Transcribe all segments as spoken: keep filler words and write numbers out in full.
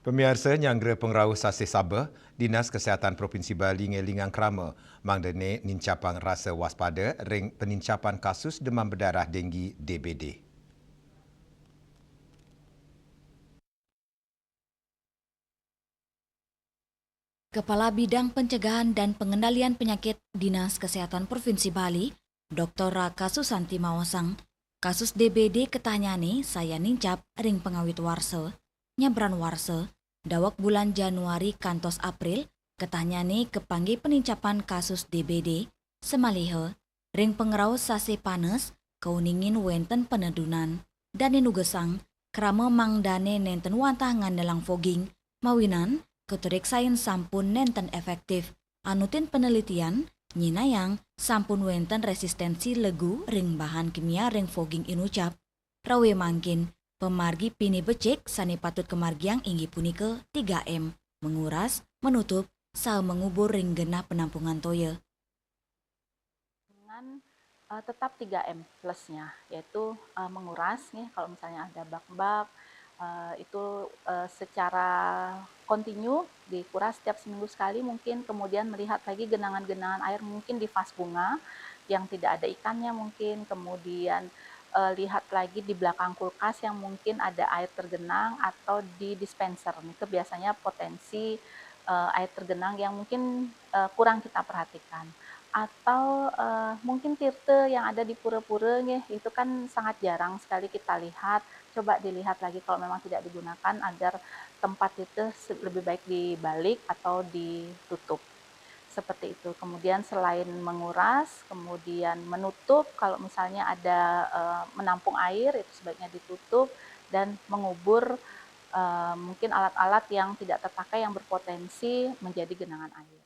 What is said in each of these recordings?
Pamiarsa, nyanggra pangrauh sasih Sabtu, Dinas Kesihatan Provinsi Bali ngelingang krama mangda ne nincapang rasa waspada ring penincapan kasus demam berdarah denggi D B D. Kepala Bidang Pencegahan dan Pengendalian Penyakit Dinas Kesehatan Provinsi Bali, Doktor Raka Susanti maosang, kasus D B D ketahnyane sayan nincap ring pangawit warsa, nyabran warsa, daweg bulan Januari kantos April, ketahnyane kapanggih penincapan kasus D B D, samaliha ring pangrauh sasih panas, kauningin wenten panedunan, dane nugesang, krama mangdane nenten wantah ngandelang fogging, mawinan, katuriksain sampun nenten efektif. Anutin penelitian, nyinayang sampun wenten resistensi legu ring bahan kimia ring fogging inucap. Rawe mangkin, pamargi pinih becik sane patut kamargiang inggih punika tiga M, menguras, menutup, saha mangubur ring genah penampungan toya. Dengan, eh, tetap tiga M plusnya, yaitu, eh, menguras, nih, kalau misalnya ada bak-bak, eh, itu, eh, secara kontinu dikuras setiap seminggu sekali mungkin, kemudian melihat lagi genangan-genangan air mungkin di vas bunga yang tidak ada ikannya mungkin, kemudian, eh, lihat lagi di belakang kulkas yang mungkin ada air tergenang atau di dispenser. Nih, biasanya potensi, eh, air tergenang yang mungkin, eh, kurang kita perhatikan. Atau, eh, mungkin tirta yang ada di pura-pura, nggih, itu kan sangat jarang sekali kita lihat. Coba dilihat lagi kalau memang tidak digunakan agar tempat itu se-, lebih baik dibalik atau ditutup. Seperti itu. Kemudian selain menguras, kemudian menutup, kalau misalnya ada, eh, menampung air, itu sebaiknya ditutup, dan mengubur, eh, mungkin alat-alat yang tidak terpakai yang berpotensi menjadi genangan air.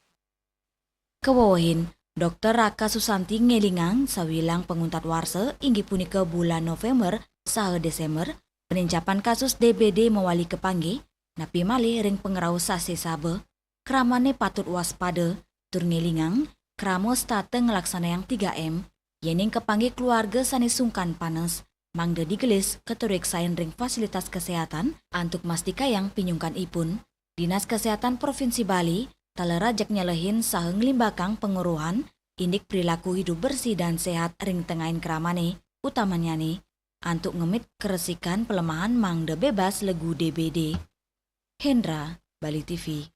Kawewehin, Doktor Raka Susanti ngelingang sawilang panguntat warsa inggih punika bulan November saha Desember, penincapan kasus D B D mawali kapanggih, napi malih ring pangrauh sasih Sabtu. Kramane patut waspada, tur ngelingang, krama setata nglaksanayang tiga M, yening kapanggih keluarga sane sungkan panas, mangda digelis katuriksain ring fasilitas kesehatan antuk mastikayang pinyungkan ipun. Dinas Kesehatan Provinsi Bali taler ajeg nyelehin saha nglimbakang panguruhan indik perilaku hidup bersih dan sehat ring tengahin kramane, utamanyane antuk ngemit keresikan palemahan mangda bebas legu D B D. Hendra, Bali T V.